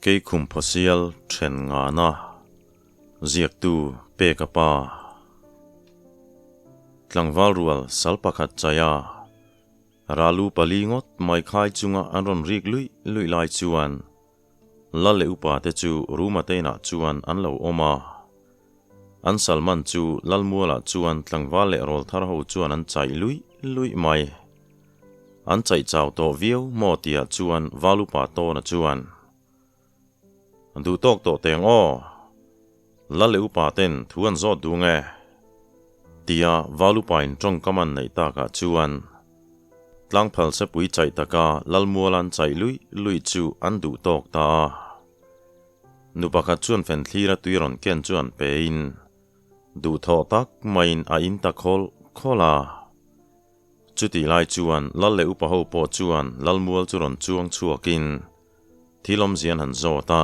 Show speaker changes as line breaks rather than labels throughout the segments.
Keikhum Phawsial Then Ngana Ziaktu Peka Pa Tlangval rual sal pakhat chaia Ralu pali ngawt mai khai chunga an rawn rik luih luih lai chuan Lal leh upa te chu Ruma te inah chuan an lo awm a. An Salman chu Lalmualah chuan tlangval leh rawlthar ho chuan an chaih luih luih mai. An chaih chau tawh viau maw tihah chuan Val upa Tawna chuan, Duh tawk tawh teng aw, Lal leh upa ten thu an zawt duh nge? Tia Val upa in tawngkam an neih takah chuan Tlangphal sepui chaih taka Lalmuala an chaih luih luih chu an duh tawk ta a. Nu pakhat chuan fenthlira tui rawn ken chu an pein duhthawh tak maiin a in ta khawl khawl a. Chutih lai chuan Lal leh upa ho pawh chuan Lalmual chu rawn chuang chhuakin thil awmzia an han zawt a.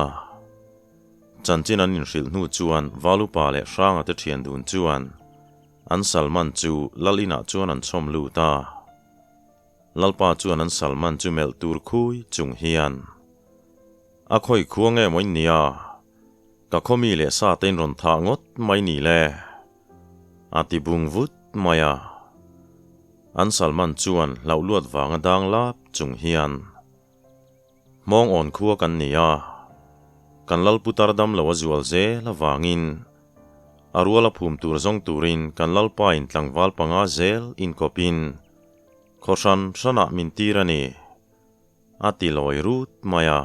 Chanchin an inhrilh hnu chuan Val upa leh Hranga te thian dun chuan an Salman chu Lal inah chuan an chhawm lut a. Lalpa chuan an Salman chu melh tur khui chung hian, A khawi khua nge maw in nia? Ka khaw mi leh sa te in rawn thah ngawt mai ni le? A ti bung vut mai a. An Salman chuan hlauh luat vanga dang lap chung hian, Hmawng awn khua kan ni a, kan Lalputar dam lo a zual zel avangin a rual a phum tur zawng turin kan Lalpa in tlangval panga zel inkawpin khaw hran hranah min tir a ni, a ti lawi rut mai a.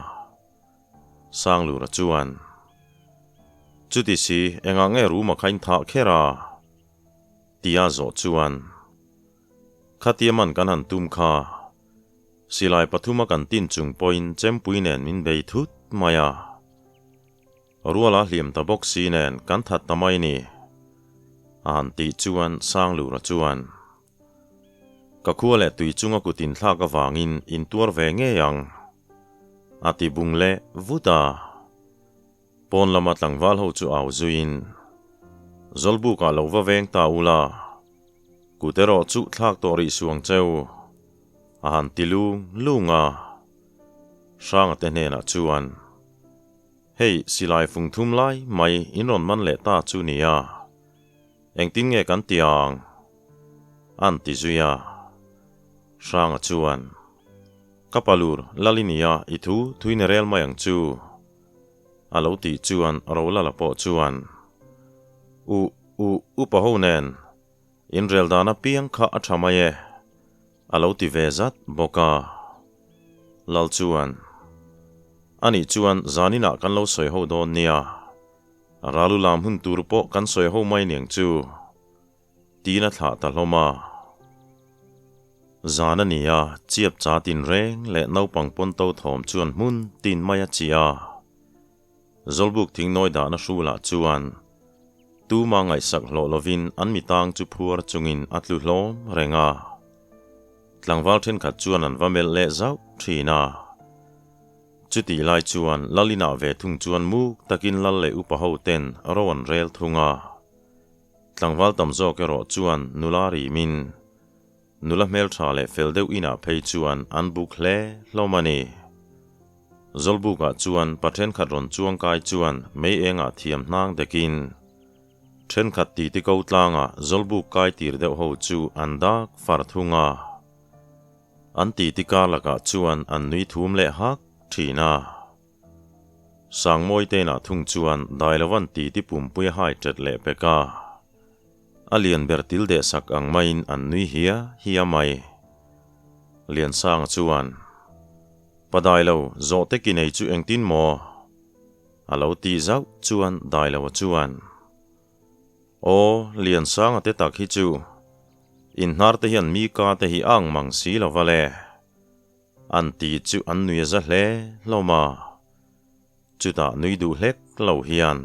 Sanglura chuan, Chuti si, engah nge ruma kha in thah kher a? Tia zawh chuan, Khatia man kan han tum kha, silai pathuma kan tin chung pawhin chempui nen min bei thut mai a. Ruala hliam ta bawk si nen kan that ta mai ni, a han tih chuan Sanglura chuan, Ka khua leh tui chunga kut inthlak avangin in tuar ve ngei ang, a ti bung leh vut a. Pawn lama tlangval ho chu au zuiin, Zawlbukah lo va veng ta ula, kut erawh chu thlak tawh rih suang cheu, a han ti lung lung a. Hranga te hnenah chuan, Hei, silai fung thum lai mai in rawn man leh ta chu nia. Engtin nge kan ti ang? An ti zui a. Hranga chuan, Ka palur, Lali nia, i thu thui ni rel mai ang chu. A lo tih chuan Rolala pawh chuan, U, u, upa ho nen, inrel dan apiang kha a tha mai e, a lo ti ve zat bawk a. Lal chuan, Anih chuan zaninah kan lo sawi ho dawn nia. Ralu lam hun tur pawh kan sawi ho mai niang chu, tiin a thlah ta hlawm a. Zan a ni a, chiap cha tin reng leh naupang pawn to thawm chuan hmun tin mai a chi a. Zawlbuk thingnawi dahna hrulah chuan tuma ngaihsak hlawh lovin an mitang chu phuar chungin a tlu hlawm reng a. Tlangval thenkhat chuan an va melh leh zauh thin a. Chutih lai chuan Lal inah ve thung chuan muk takin Lal leh upa ho ten ro an rel thung a. Tlangval tam zawk erawh chuan nula rimin nula hmeltha leh fel deuh inah phei chuan an buk hle hlawm a ni. Zawlbukah chuan pa thenkhat rawn chuang kai chuan mei engah thiam hnang dekin thenkhat titi ko tlangah Zawlbuk kai tir deuh ho chu an dak far thung a. An titi kar lakah chuan an nui thum leh hak thin a. Sangmawi teinah thung chuan Dailovan titi pumpui a hai tet leh pek a. A lian ber til deh sak ang maiin an nui hia hia mai. Liansanga chuan, Pa Dailo, zawhte ki nei chu engtin maw? A lo tih zauh chuan Dailoa chuan, Aw, Liansanga te tak hi chu inhnar te hian mi ka te hi a ang mang si lo va le. An ti chu an nui a za hle hlawm a, chutah nui duh hlek lo hian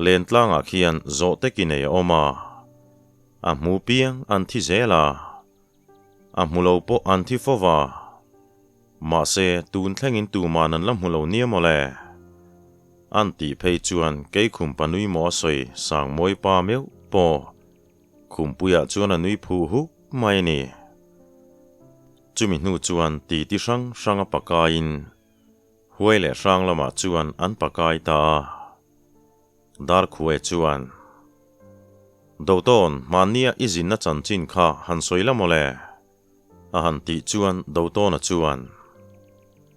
Lentlangah khian zawhte ki nei a awm a, a hmu piang an thi zel a, a hmu lo pawh an thi fo va, mahse tun thlengin tuman an la hmu lo nia maw le? An tih phei chuan kei khum pa nui maw a sawi Sangmawi pa meuh pawh khumpuiah chuan a nui phuh huk mai a ni. Chumi hnu chuan titi hrang hrang a pakaiin. Huai leh hrang lamah chuan an pakai ta a. Darkhuai chuan, Dotawn, hmannia i zinna chanchin kha han sawi la mawle? A han tih chuan Dotawna chuan,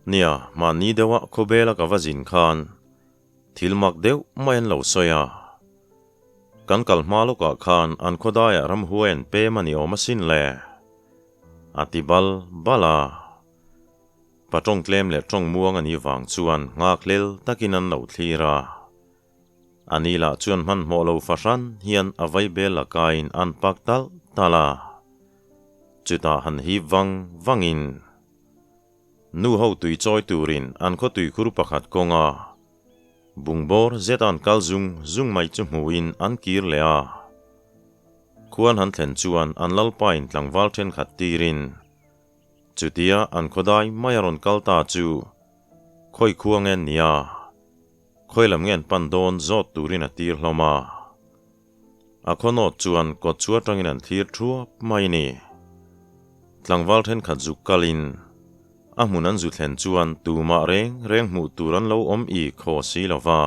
Nia, mahni deuha khawbela ka va zin khan thil mak deuh mai an lo sawi a. Kan kal hma lawkah khan an khawdaiah ramhuai an pem a ni awm asin le. A ti bal bal a. Pa tawng tlem leh tawng muang a nih vang chuan nghakhlel takin an lo thlir a. A ni lah chuan hmanhmawh lo fahran hian a vaibel lakain an pak talh talh a. Chutah han hip vang vangin nu ho tui chawi turin an khaw tuikhur pakhat kawnga bungbawr zet an kal zung zung mai chu hmuhin an kir leh a. Khuan han thlen chuan an lalpain tlangval thenkhat tirin Chutia an khawdai mai a rawn kal ta chu khawi khua nge nia, khawi lam nge an pan dawn zawt turin a tir hlawm a. A khawnawt chuan kawt chu atangin an thlir thuap mai ni. Tlangval thenkhat zuk kalin a hmun an zu thlen chuan tumah reng reng hmuh tur an lo awm i khaw si lo va.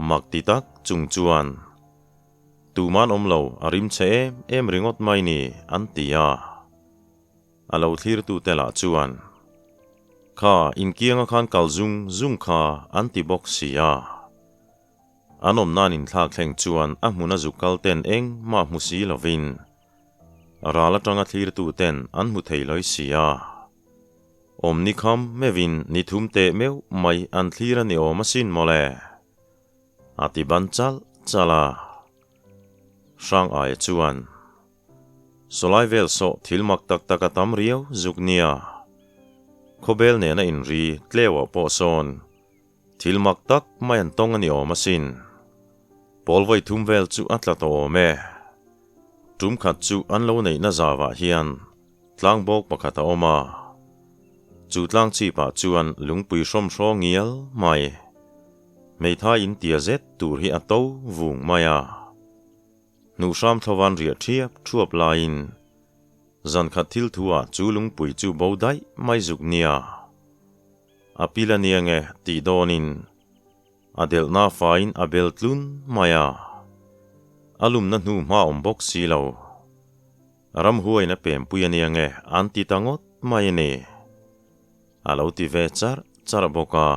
Mak ti tak chung chuan Tuman awm lo, a rim che em em ringawt mai ni, an ti a. A lo thlirtute lah chuan, Kha, inkianga khan kal zung zung kha, an ti bawk si a. An awm nan inthlak thleng chuan a hmun a zuk kal ten eng mah hmu si lovin, ral atanga thlirtuten an hmu thei lawi si a. Awm ni kham meuhin ni thum teh meuh mai an thlir a ni awm asin mawle. A ti ban chalh chalh a. Hrang aia chuan, Sawlai vel sawh thil mak tak tak a tam riau zuk nia. Khawbel nena inri tleuah pawh sawn thil mak tak mai an tawng a ni awm asin. Pawl vawi thum vel chu a tla tawh awm e. Tum khat chu an lo neihna zavah hian tlang bawk pakhat a awm a. Chu tlang chhipah chuan lungpui hrawmhraw ngial mai. Hmeithai in tia zet tur hi a to vung mai a. Hnuhhram thlovan riah thiap thuap laiin zan khat thil thu ah chu lungpui chu bo daih mai zuk nia. A pil a nia nge tih dawnin a delhna faiin a bel tlun mai a. A lumna hnu hma awm bawk si lo. Ramhuaiin a pempui a nia nge an ti ta ngawt mai a ni. A lo ti ve charh charh bawk a.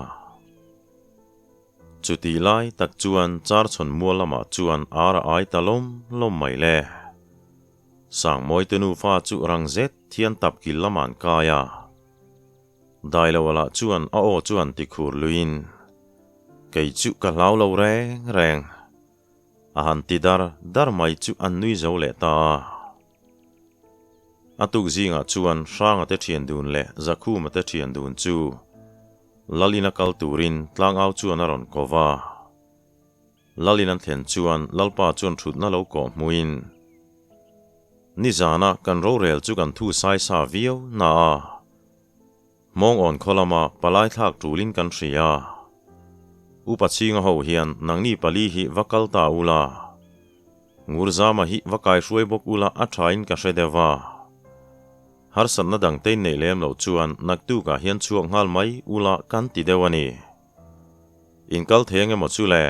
Chutih lai tak chuan Charchhawn mual lamah chuan ar a ai ta lawm lawm mai le. Sangmawite nufa chu rang zet thian tap kil lamah an kai a. Dailoa lah chuan a aw chuan ti khur luiin, Kei chu ka hlau lo reng reng. A han ti dar dar mai chu an nui zo leh ta a. A tuk zingah chuan Hranga te thian dun leh Zakhuma te thian dun chu Lalin a kal turin tlangau chuan a rawn ko va. Lalin an thlen chuan Lalpa chuan thutna lo kawh hmuin, Nizana kan rorel chu kan thu sai sa viau na a, Hmawngawn khaw lama palai thlak tulin kan hria. Upa chhinga ho hian nangni pali hi va kal ta ula, Ngurzama hi va kai hruai bawk ula a thain ka hre deuh a. Harsatna dangte in neih lem loh chuan naktukah hian chhuak nghal mai ula kan ti deuh a ni. In kal thei ang emaw chu le?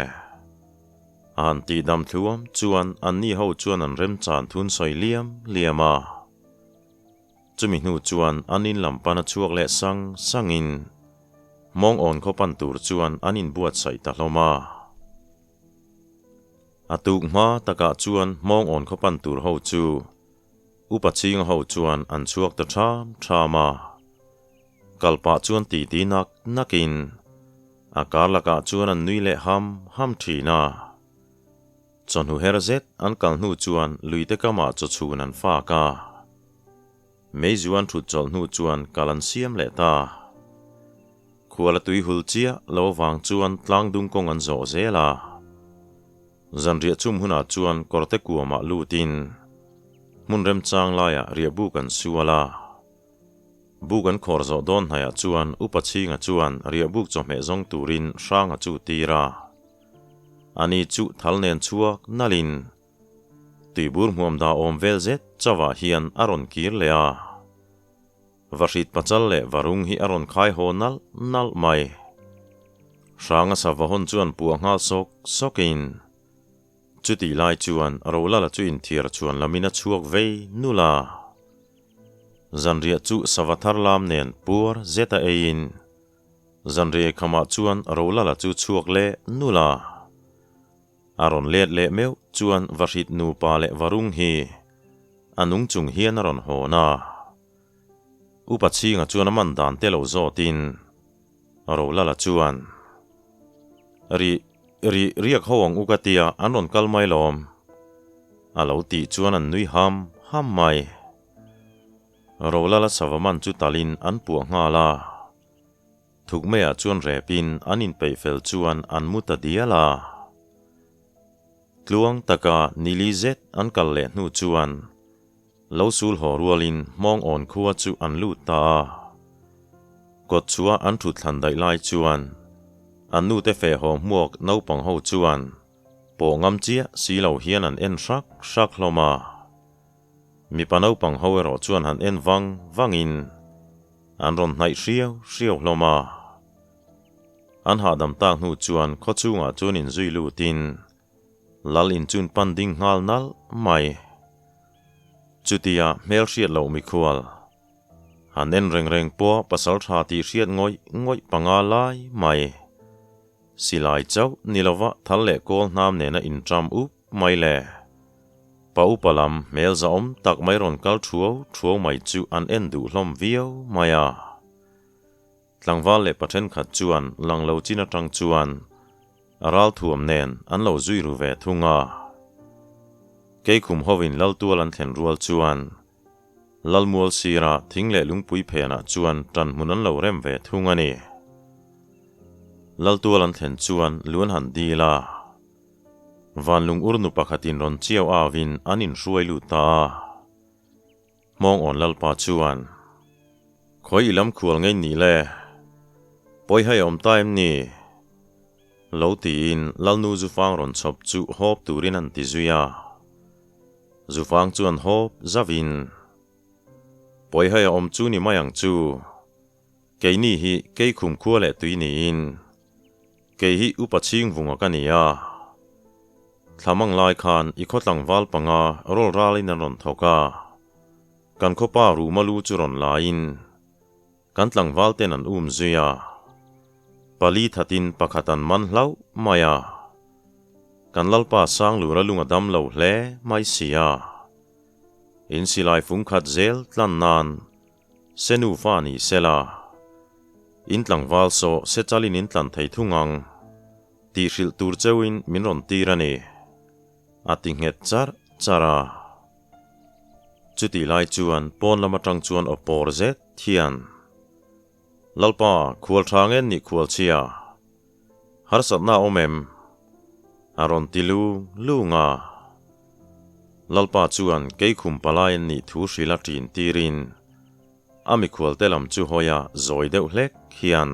A han tih dam thluam chuan anni ho chuan an remchan thun sawi liam liam a. Chumi hnu chuan an in lam pan a chhuak leh sang sangin mawng awn khaw pan tur chuan an inbuatsaih ta hlawm a. A tuk hma takah chuan mawng awn khaw pan tur ho chu upa chhinga ho chuan an chhuak ta ṭham ṭham a. Kal pah chuan titi nak nakin a kar lakah chuan an nui leh ham ham ṭhin a. Chawhnu her zet an kal hnu chuan luite kamah chaw chhun an fak a. Meizu an thut chawlh hnu chuan kal an siam leh ta. Khuala tui hul chiah lo avang chuan tlang dung kawng an zawh zel a. Zanriah chum hunah chuan kawrte kuamah lutin hmun remchang laiah riahbuk an sual a. Buk an khawr zawh dawn hnaiah chuan Upa Chhinga chuan riahbuk chawhmeh zawng turin Hranga chu tir a. Ani chu thal nen chhuak nalhin tuibur hmuam dah awm vel zet chauhah hian a rawn kir leh a. Vahrit pachal leh varung hi a rawn khai haw nalh nalh mai. Hranga sava hawn chuan puah nghal sawk sawkin chutih lai chuan Rolala chu inthiar chhuan lamin a chhuak vei nul a. Zanriah chu sava thar lam nen puar zeta eiin zanriah khamah chuan Rolala chu chhuak leh nul a. A rawn let leh meuh chuan Vahrit nupa leh Varung hi a nung chung hian a rawn hawn a. Upa chhinga chuan a man dan te lo zawtin Rolala chuan, Ri, ri, riak ho ang u ka tia an rawn kal mai lawm. A lo tih chuan an nui ham ham mai. Rolala sava man chu talin an puah nghal a. Thukmeiah chuan repin an inpeih fel chuan an mu ta dial a. Tluang taka nili zet an kal leh hnu chuan lo sul haw rualin hmawng awn khua chu an lut ta a. Kawt chhuah an thut thlan daih lai chuan an nute feh haw hmuak naupang ho chuan pawh ngam chiah si lo hian an en hrak hrak hlawm a. Mipa naupang ho erawh chuan han en vang vangin an rawn hnaih hriau hriau hlawm a. An hahdam tak hnu chuan khaw chungah chuan inzui lutin Lal inchun pan ding nghal nalh mai. Chutia hmel hriat loh mikhual han en reng reng pawh pasal tha tih hriat ngawih ngawih panga lai mai. Silai chauh ni lova thal leh kawl hnam nena inṭam up mai le. Pa upa lam hmel zahawm tak mai rawn kal thuau thuau mai chu an en duh hlawm viau mai a. Tlangval leh pa thenkhat chuan lang lo chin atang chuan a ral thuam nen an lo zui ru ve thung a. Keikhum hovin Laltual an thlen rual chuan Lalmual sira thing leh lungpui phenah chuan tan hmun an lo rem ve thung a ni. Laltual an thlen chuan lu an han dil a. Vanlung urnu pakhatin rawn chiau avin an inhruai lut ta a. Hmawng awn Lalpa chuan, Khawi i lam khual ngei ni le? Pawi hai awm ta em ni? Lo tiin Lalnu Zufang rawn chhawp chu hawp turin an ti zui a. Zufang chuan hawp zauhin, Pawi hai a awm chu ni mai ang chu. Keini hi kei khum khua leh tui niin, kei hi upa chhing vunga ka ni a. Thlamang lai khan i khaw tlangval panga rawl ralin an rawn thawk a, kan khawpa ruma lu chu rawn laiin kan tlangval ten an um zui a, pali thatin pakhat an man hlauh mai a, kan Lalpa Sanglura lung a dam lo hle mai si a, in silai fung khat zel tlan nan Se nufa ni sela, in tlangval saw se chalin in tlan thei thung ang tih hrilh tur cheuhin min rawn tir a ni, a ti nghet charh charh a. Chutih lai chuan pawn lam atang chuan aw pawr zet hian, Lalpa, khual tha ngen nih khual chhia, harsatna a awm em? A rawn ti lung lung a. Lalpa chuan kei khum palai an nih thu hrilh a ṭin tirin a mikhual te lam chu hawi a zawi deuh hlek hian,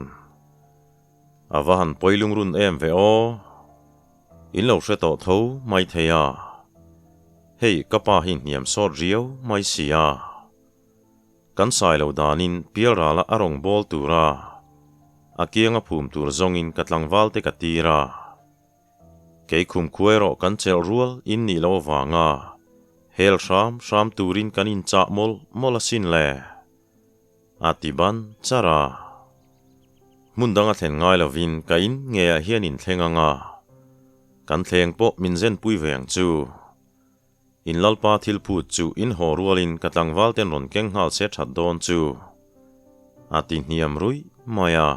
A va han pawi lungrun em ve aw. In lo hre tawh tho mai thei a. Hei ka pa hi hniam sawt riau mai si a. Kan sai lo danin pialrala a rawn bawl tura a kianga phum tur zawngin ka tlangval te ka tir a. Kei khum khuai erawh kan chelh rual in nih loh avanga hel hram hram turin kan inchah mawlh mawlh asin le. A ti ban char a. Hmun dang a thlen ngai lovin ka in ngeiah hian inthleng ang a, kan thleng pawh min zenpui ve ang chu. In Lalpa thil phut chu in haw rualin ka tlangval ten rawn keng nghal se that dawn chu a ti hniam ruih mai a.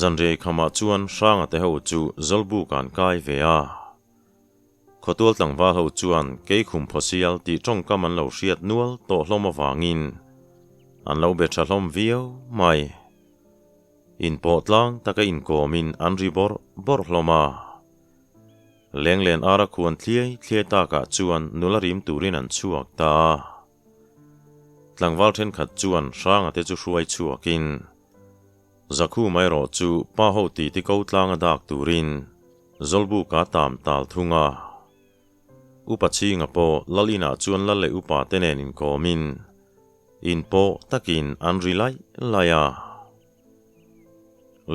Zanriai khamah chuan Hranga te ho chu Zawlbuk an kai ve a. Khawtual tlangval ho chuan kei khum phawsial tih tawngkam an lo hriat nual tawh hlawm avangin an lo be tha hlawm viau mai. Inpawh tlang taka inkawmin an ri bawrh bawrh hlawm a. Lenglen ara khuan thliai thliai takah chuan nula rim turin an chhuak ta a. Tlangval thenkhat chuan Hranga te chu hruai chhuakin Zakhuma erawh chu pa ho titi ko tlanga dak turin Zawlbuka tam tal thung a. Upa Chhinga pawh Lal inah chuan Lal leh Upa te nen inkawmin. Inpawh takin an ri laih laih a.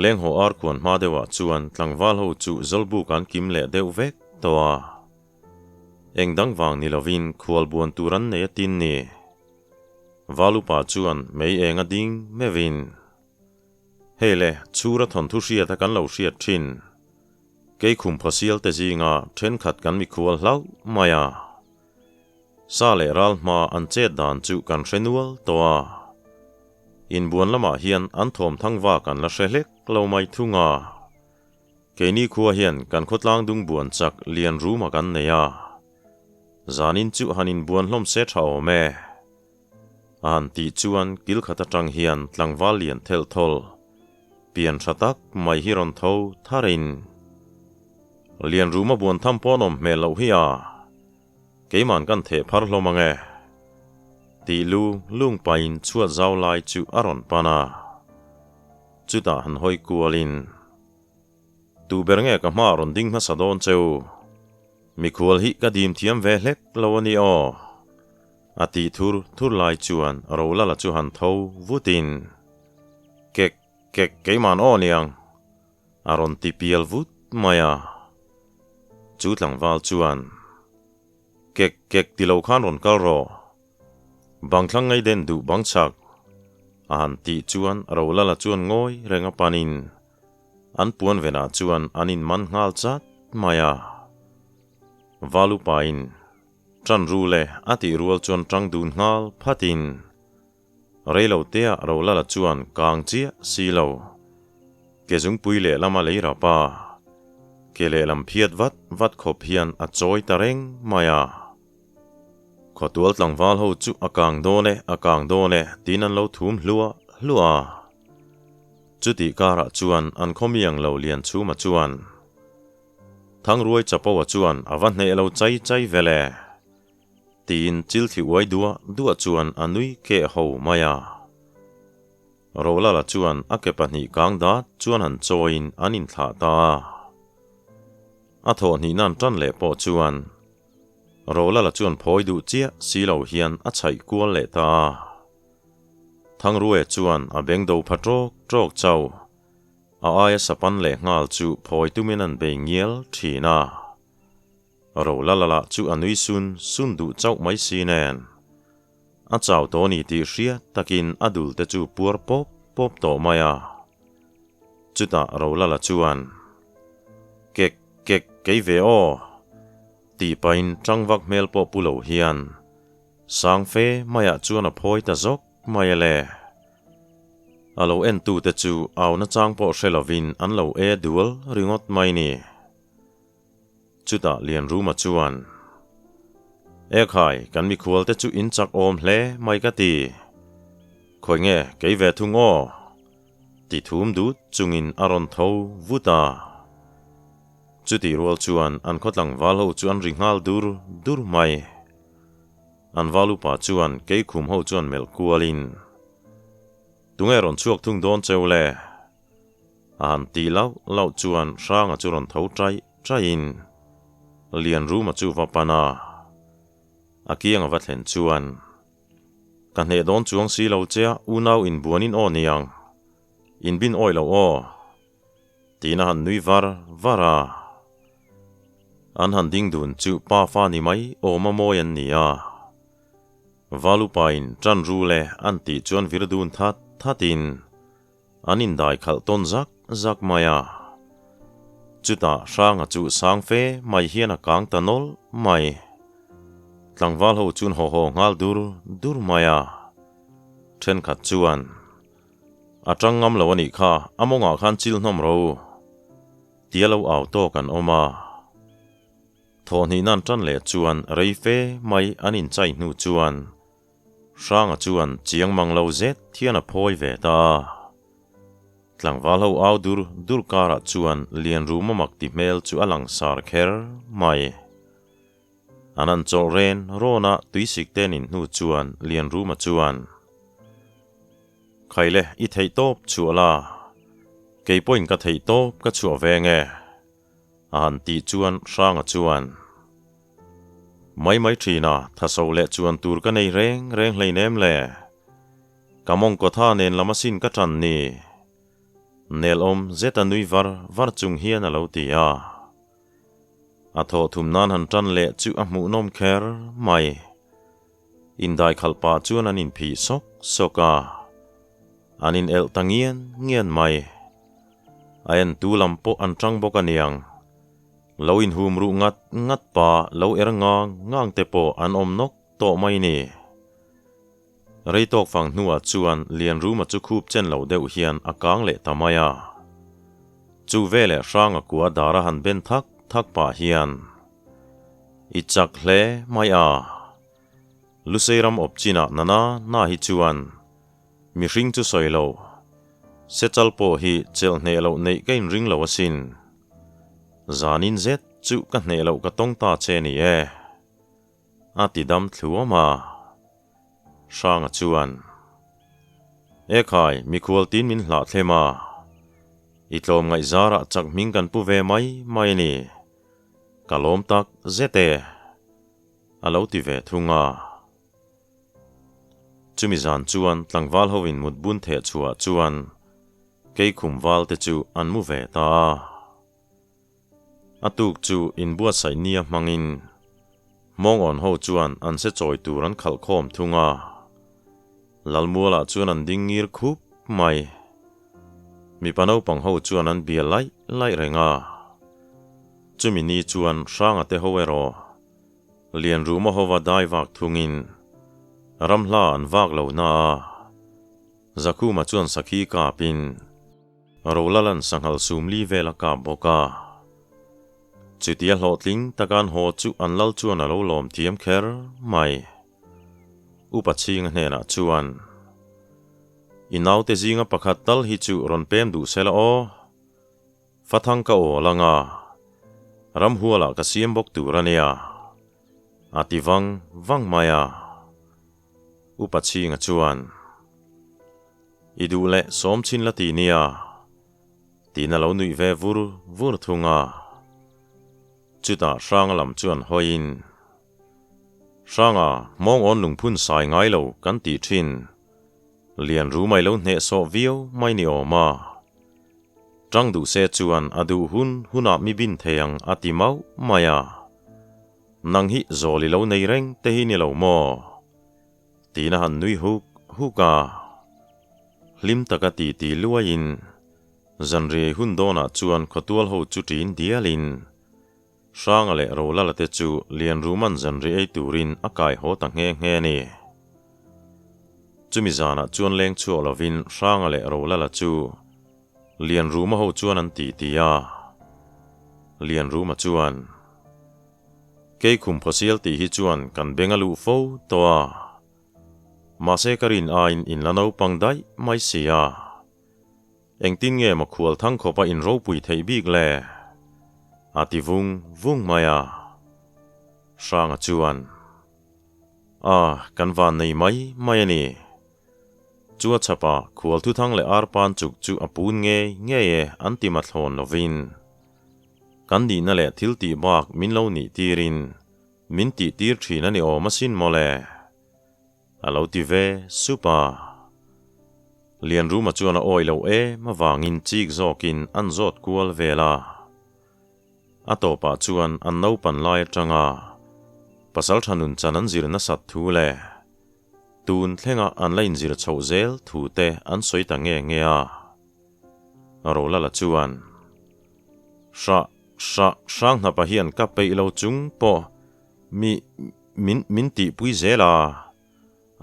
Lenghaw ar khuan hma deuhah chuan tlangval ho chu zawlbuk an kim leh deuh vek tawh a. Eng dang vang ni lovin khual buan tur an nei a tin ni. Valupa chuan mei eng a ding meuhin. Hei le, chhura thawnthu hriat a kan lo hriat thin. Kei khum phawsial te zinga thenkhat kan mikhual hlauh mai a. Sa leh ral hma an chet dan chu kan hre nual tawh a. Inbuan lamah hian an thawm thang vak an la hre hlek lo mai thung a. Keini khua hian kan khawtlang dung buan chak lian ruma kan nei a. Zanin chu han inbuan hlawm se tha awm e. A han tih chuan kil khat atang hian tlangval lian thelh thawl, pian tha tak mai hi rawn tho tharin, Lian ruma buan tham pawh an awm hmel loh hi a, keiman kan theh phar hlawm ang e, tih lu lung pahin chhuat zau lai chu a rawn pan a. Chutah han hawi kualin, Tu ber nge ka hmaah rawn ding hmasa dawn cheu? Mikhual hi ka dim thiam ve hlek lo a ni aw. A tih thur thur lai chuan Rolala chu han tho vutin, Kek, kek, keiman aw niang! A rawn ti pial vut mai a. Chu tlangval chuan, Kek, kek ti lo khan rawn kal rawh. Bang thlang ngei den duh bang chak. A han tih chuan Rolala chuan ngawi reng a panin an puan venah chuan an inman nghal chat mai a. Valupain. Ṭan ru le a tih rual chuan ṭang dun nghal phatin reilo tea Rolala chuan kang chiah si lo. Ke zungpui lehlam a lei rap a, ke lehlam phiat vat vat khawp hian a chawi ta reng mai a. Khawtual tlangval ho chu a kang dawn e, a kang dawn e tiin an lo thum hluah hluah a. Chutih karah chuan an khawmiang lo lian chhuma chuan. Thangruai Chapoa chuan a va hneh lo chai chai vel e, tiin chil thli uai duah duah chuan a nui keh ho mai a. Rolala chuan a ke pahnih kang dat chuan han chawiin an inthlah ta a. A thawhhnih nan tan leh pawh chuan Rolala chuan phawi duh chiah si lo hian a chhaih kual leh ta a. Thangruaia chuan a beng do pha tawk tawk chauh. A aia sapan leh nghal chu phawi tumin an bei ngial thin a. Rolalala chu a nui sun sun duh chauh mai si nen. A chau tawh ni tih hriat takin a dul te chu puar pawp pawp tawh mai a. Chutah Rolala chuan, Kek kek kei ve aw! tih pahin tangvak hmel pawh pu lo hian Sangfe maiah chuan a phawi ta zawk mai a le. A lo entute chu au nachang pawh hre lovin an lo e dual ringawt mai ni. Chutah Lianruma chuan, Ekhai, kan mikhualte chu in chak awm hle mai ka ti. Khawi nge kei ve thung aw? Ti thum dut chungin a rawn tho vut a. Chutih rual chuan an khaw tlangval ho chu an ri nghal dur dur mai. An val upa chuan keikhum ho chuan melh kualin, Tunge rawn chhuak thung dawn cheu le? A han tih lauh lauh chuan Hranga chu rawn tho ṭaih ṭaihin Lianruma chu va pan a, a kiang a va thlen chuan, Ka hneh dawn chuang si lo che a, unau inbuanin aw niang, inbin awih lo aw. Tiin a han nui var var a. An han ding dun chu pa fa ni mai awm a mawi an ni a. Valupain ṭan ru le an tih chuan vir dun that thatin an indai khalh tawn zak zak mai a. Chutah Hranga chu sang fe mai hian a kang ta nawlh mai. Tlangval ho chuan haw haw nghal dur dur mai a. Ṭhenkhat chuan. A ṭang ngam lo a nih kha, a mawngah khan chil hnawm ro. Tia lo au tawk an awm a. Thawhhnih nan ṭan leh chuan rei fe mai an inchai hnu chuan Hranga chuan chiang mang lo zet hian a phawi ve ta a. Tlangval ho au dur dur karah chuan Lianruma mak ti hmel chu a langsar kher mai. An han chawlh ren rawn a tuisik te nin hnu chuan Lianruma chuan, Khaile i theih tawp chhuah la, kei pawhin ka theih tawp ka chhuah ve nge? A han tih chuan Hranga chuan, Mai mai thin a, thaso leh chuan tur ka nei reng reng hleinem le. Ka mawngkaw tha nen lam asin ka ṭan ni. Nelawm zeta nui var var chung hian a lo ti a. A thawh thum nan han ṭan leh chu a hmuhnawm kher mai. Indai khalh pah chuan an inphih sawk sawk a. An in elh ta ngian ngian mai. A en tu lam pawh an ṭang bawk aniang. Lo inhum ruh ngat ngat pa lo er ngang ngang te pawh an awm nawk tawh mai ni. Rei tawk fang hnuah chuan Lianruma chu khup chen lo deuh hian a kang leh ta mai a. Chu veleh Hranga kua dara han ben thak thak pah hian, I chak hle mai a. Lusei ram awp chinah nana na hi chuan mihring chu sawi lo, sechal pawh hi chelh hneh loh neih ka inring lo asin. Zanin zet chu ka hneh loh ka tawng ta che ni e. A ti dam thluam a. Hranga chuan, E khai, mikhual tin min hlah thlem a. I tlawm ngaihzarah chak hming kan pu ve mai mai a ni. Ka lawm tak zet e. A lo ti ve thung a. Chumi zan chuan tlangval hoin mut bun theh chhuah chuan keikhum val te chu an mu ve ta a. A tuk chu inbuatsaih nia hmangin Hmawngawn ho chuan an se chawi tur an khalh khawm thung a. Lalmualah chuan an ding ngir khup mai. Mipa naupang ho chuan an bia laih laih reng a. Chumi ni chuan Hranga te ho erawh Lianruma hova dai vak thungin ramhla an vak lo na a. Zakhuma chuan sakhi kapin Rolalan sanghal sumli vel a kap bawk a. Chutia hlawhtling taka an haw chu an lal chuan a lo lawm thiam kher mai. Upa chhinga hnenah chuan, I naute zinga pakhat tal hi chu rawn pem duh se la aw. Fathang ka aw lang a, ramhualah ka siam bawk tur a nia, a ti vang vang mai a. Upa chhinga chuan, I duh leh sawm chin la ti nia, tiin a lo nuih ve vur vur thung a. Chutah Hranga lam chuan hawiin, Hranga, mawng awn lungphun sai ngai lo kan tih thin. Lian ru mai lo hnehsawh viau mai ni awm a. Tang duh se chuan a duh hun hunah mi bin thei ang a ti mauh mai a. Nang hi zawl i lo nei reng te hi ni lo maw? Tiin a han nui huk huk a. Hlim taka ti ti luaiin zanriai hun dawnah chuan khawtual ho chu ṭin dialin Hranga leh Rolala te chu Lianruman zanriai ei turin a kai haw ta nghe nghe a ni. Chumi zanah chuan leng chhuak lovin Hranga leh Rolala chu Lianruma ho chuan an ti ti a. Lianruma chuan, Kei khum phawsial tih hi chuan kan beng a luh fo tawh a. Mahse ka rin aiin in la naupang daih mai si a. Engtin nge maw khual thang khawpa in ropui theih bik le? A ti vung vung mai a. Hranga chuan, A, kan van nei mai mai a ni. Chu a chhapa khual thuthang leh arpan chuk chu a pun ngei ngei e an ti mathlawn lovin. Kan nihna leh thil tih bak min lo nih tirin min tih tir thin a ni awm asin mawle. A lo ti ve sup a. Lianruma chuan a awi lo em avangin chik zawkin an zawt kual vel a. A tawpah chuan an naupan lai atanga pasal tha nun chan an zir nasat thu leh tun thlenga an la inzir chhoh zel thu te an sawi ta nge nge a. Rolala chuan, Hra, hra, hrang hnapa hian ka peih lo chung pawh mi, min, min tihpui zel a,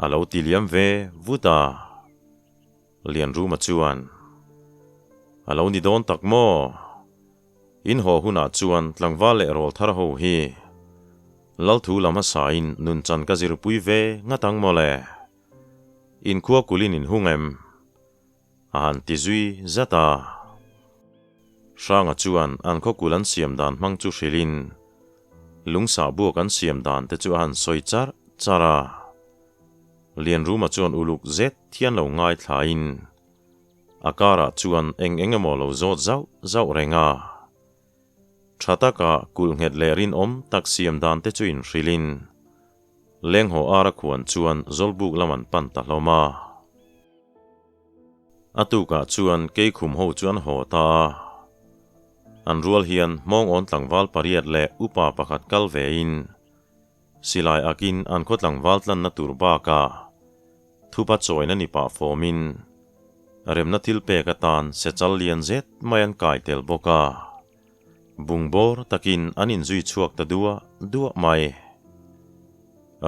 a lo ti liam ve vut a. Lianruma chuan, A lo ni dawn tak maw? In haw hunah chuan tlangval leh rawl thar ho hi Lalthu lam hmasain nunchan ka zirpui ve ngat ang mawle. Inkhua kulin in hung em? A han ti zui zat a. Hranga chuan an khawkul an siam dan hmang chu hrilhin lungsah buak an siam dan te chu a han sawi charh charh a. Lianruma chuan uluk zet thian lo ngaithlain a karah chuan eng eng emaw lo zawt zauh zauh reng a. Tha taka kulh nghet leh rinawm tak siam dan te chu inhrilhin lenghaw ara khuan chuan Zawlbuk lam an pan ta hlawm a. A tukah chuan Keikhum ho chu an haw ta a. An rual hian Hmawngawn tlangval pariat leh upa pakhat kal vein silai akin an khaw tlangval tlanna tur bakah thupa chawina ni pah fawmin remna thil pek atan sechal lian zet mai an kai tel bawk a. Bungbawr takin an inzui chhuak ta duah duah mai.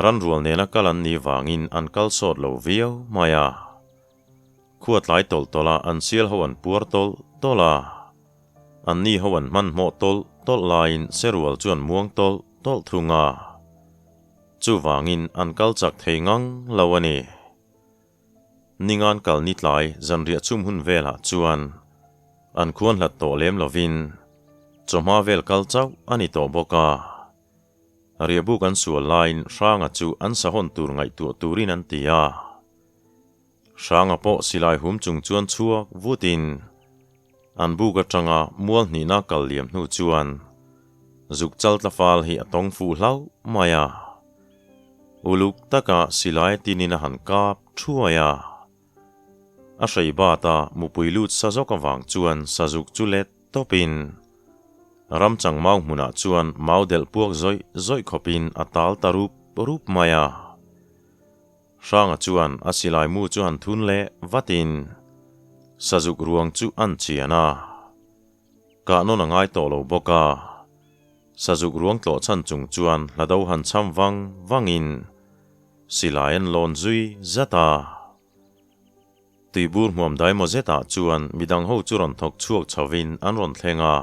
Ranrual nena kal an nih vangin an kal sawt lo viau mai a. Khua tlai tawlh tawlh a an sial ho an puar tawlh tawlh a. An ni ho an hmanhmawh tawlh tawlh laiin serual chu an muang tawlh tawlh thung a. Chuvangin an kal chak thei ngang lo a ni. Ningan kal ni tlai zanriah chhum hun velah chuan an khuan hlat tawh lem lovin chawhma vel kal chauh a ni tawh bawk a. Riahbuk an sual laiin Hranga chu an sahawn tur ngaihtuah turin an ti a. Hranga pawh silai hum chung chuan chhuak vutin an buk atanga mual hnihna kal liam hnu chuan zuk chal tlafal hi a tawng fuh hlauh mai a. Uluk taka silai tinin a han kap thuai a. A hrei bat a mupui lut sa zawk avang chuan sazuk chu let tawpin ramchang mau hmunah chuan mau delh puak zawih zawih khawpin a tal ta rup rup mai a. Hranga chuan a silai mu chu han thun leh vatin sazuk ruang chu an chian a. Kah nawn a ngai tawh lo bawk a. Sazuk ruang tlawh chhan chung chuan hla do han cham vang vangin silai an lawn zui zat a. Tuibur hmuam dai maw zetah chuan midang ho chu rawn thawk chhuak chhovin an rawn thleng a.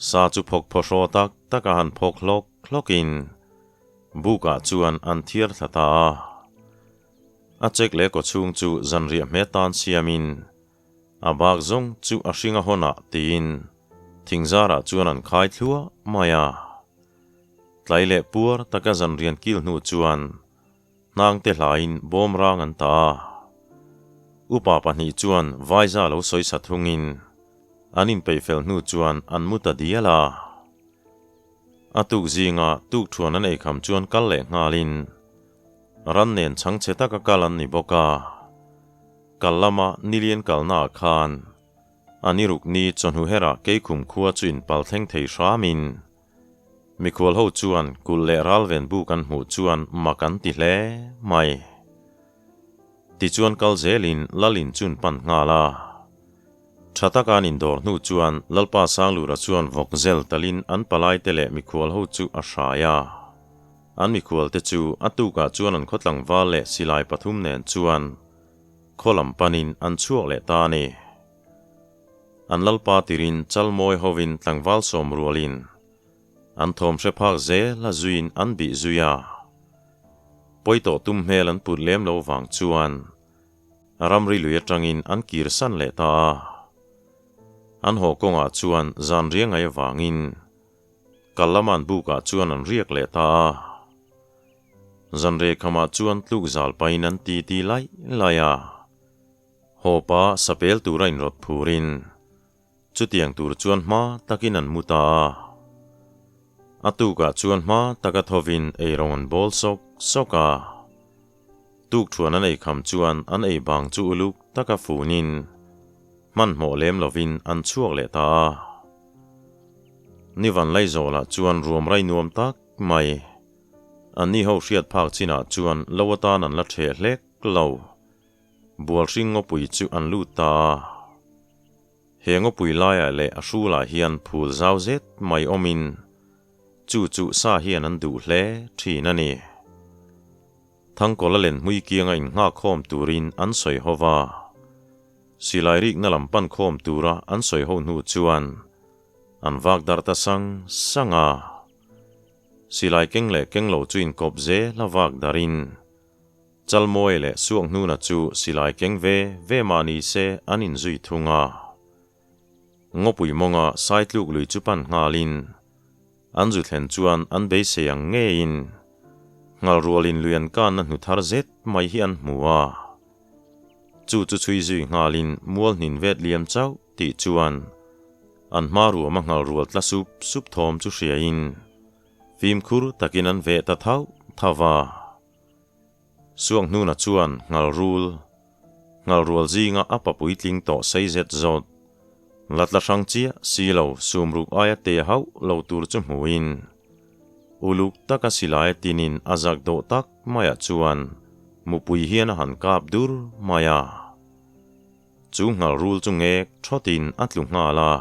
Sa chu phawk phaw hraw tak tak a han phawk hlawk hlawkin Bukah chuan an thiar thla ta a. A chek leh kaw chhung chu zanriah hme tan siamin a bak zawng chu a hring a hawnah tiin thingzarah chuan an khai thluah mai a. Tlai leh puar taka zanrian kil hnu chuan hnangte hlaiin bawm rang an ta a. Upa pahnih chuan vaiza lo sawi sa thungin an inpeihfel hnu chuan an mu ta dial a. A tuk zinga tuk thuan an eikham chuan kal leh nghalin ran nen chhangchhe taka kal an ni bawk a. Kal lama nilian kalnaah khan a ni ruk ni chawhnu herah Keikhum khua chu inpal thleng thei hramin mikhual ho chuan kulh leh ralven buk an hmuh chuan mak an ti hle mai. Tichuan kal zelin Lalin chun pan nghal a. Tha taka an indawr hnu chuan Lalpa Sanglura chuan vawk zel talin an palaite leh mikhual ho chu a hrai a. An mikhualte chu a tukah chuan an khaw tlangval leh silai pathum nen chuan khaw lam panin an chhuak leh ta a ni. An Lalpa tirin Chalmawi hovin tlangval sawm rualin an thawm hre phak zel a zuiin an bih zui a. Pawi tawh tum hmel an put lem lo vang chuan Ramri lui atangin an kir san leh ta a. An haw kawngah chuan zan riangai avangin kal lama an bukah chuan an riak leh ta a. Zanreh khamah chuan tluk zal pahin an ti ti laih laih a. Hawpa sapel tura inrawt phurin chutiang tur chuan hma takin an mu ta a. A tukah chuan hma taka thovin eirawng an bawl sawk sawk a. Tukthuan an eikham chuan an ei bang chu uluk taka funin hmanhmawh lem lovin an chhuak leh ta a. Nivan Laizawlah chuan ruam rai nuam tak mai. Anni ho hriat phak chinah chuan lo atan an la ṭheh hlek lo. Bualhring ngawpui chu an lut ta a. He ngawpui laiah leh a hrulah hian phul zau zet mai awmin chu chu sa hian an duh hle thin a ni. Thangkawla len hmui kianga innghak khawm turin an sawi ho va. Silai rikna lam pan khawm tura an sawi ho hnu chuan an vak darh ta sang sang a. Silai keng leh keng lo chu inkawp zel a vak darhin Chalmawi leh Suakhnuna chu silai keng ve ve mah ni se an inzui thung a. Ngawpui mawnga Saitluk lui chu pan nghalin an zu thlen chuan an beisei ang ngeiin Nghalrualin lui an kanna hnu thar zet mai hi an hmu a. Chu chu chhui zui nghalin mual hnin vet liam chauh tih chuan an hma ruama Nghalrual tla sup sup thawm chu hriain fimkhur takin an veh ta thauh thauh a. Suakhnuna chuan Nghalrul. Nghalrual zinga a pa puitling tawh sei zet zawt. La tla hrang chiah si lo sumruk aia te hauh lo tur chu hmuin uluk taka silai tinin a zak dawh tak maiah chuan mupui hian a han kap dur mai a. Chu nghalrul chu ngek thawtin a tlu nghal a.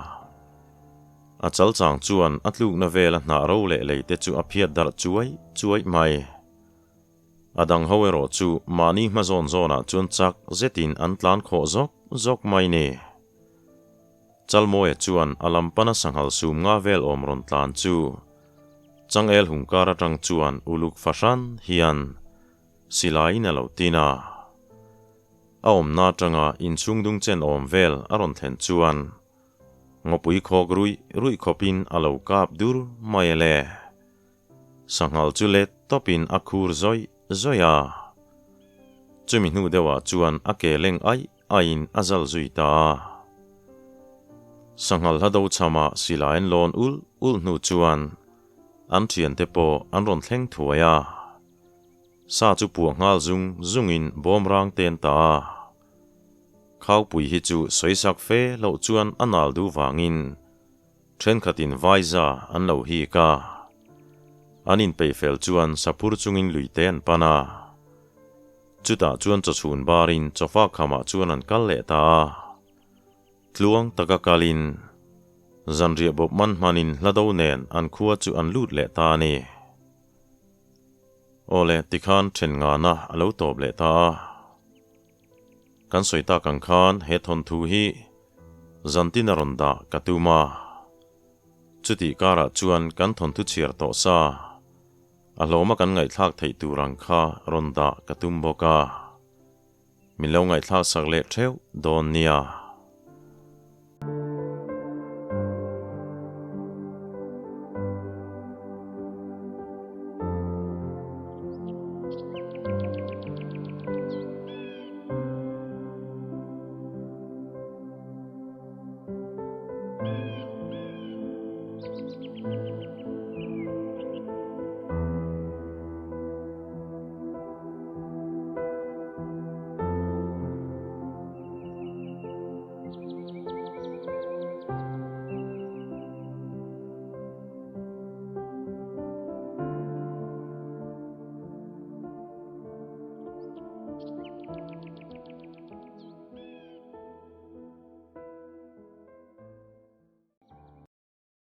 A chal chang chuan a tlukna vela hnah ro leh lei te chu a phiat darh chuai chuai mai. A dang ho erawh chu mahni hma zawn zawnah chuan chak zetin an tlan khawh zawk zawk mai ni. Chalmawia chuan a lam pana sanghal sum nga vel awm rawn tlan chu changel hung kar atang chuan uluk fahran hian silaiin a lo tin a. A awmna atanga inchhung dung chen awm vel a rawn thlen chuan ngawpui khawk ruih ruih khawpin a lo kap dur mai le. Sanghal chu let tawpin a khur zawih zawih a. Chumi hnu deuhah chuan a ke leng aih aihin a zal zui ta a. Sanghal hla do chhama silai an lawn ulh ulh hnu chuan an thiante pawh an rawn thleng thuai a. Sa chu puah nghal zung zungin bawm rang te an ta a. Khaupui hi chu sawisak fe loh chuan a nal duh vangin Thenkhatin vaiza an lo hik a, an inpeih fel chuan sapur chungin luite an pan a. Chutah chuan chawchhun barin chawfa khamah chuan an kal leh ta a. Tluang taka kalin zanriah bawp man hmanin hlado nen an khua chu an lut leh ta a ni. Awle, tikhan then ngana a lo tawp leh ta a. Kan sawi tak ang khan he thawnthu hi zantin a rawn dah ka tum a. Chutih karah chuan kan thawnthu chhiar tawh sa, a hlawma kan ngaihthlak theih tur ang kha rawn dah ka tum bawk a. Min lo ngaihthlak sak leh theuh dawn nia.